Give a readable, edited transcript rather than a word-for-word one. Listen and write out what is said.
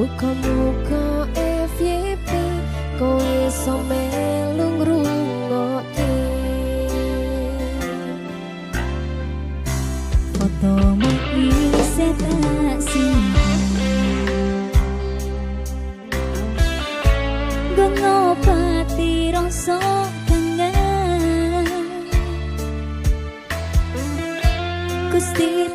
Muga-muga FYP kowe iso melu ngrungokke. Fotomu isih tak simpen, nggo ngobati rasa kangen. Gusti.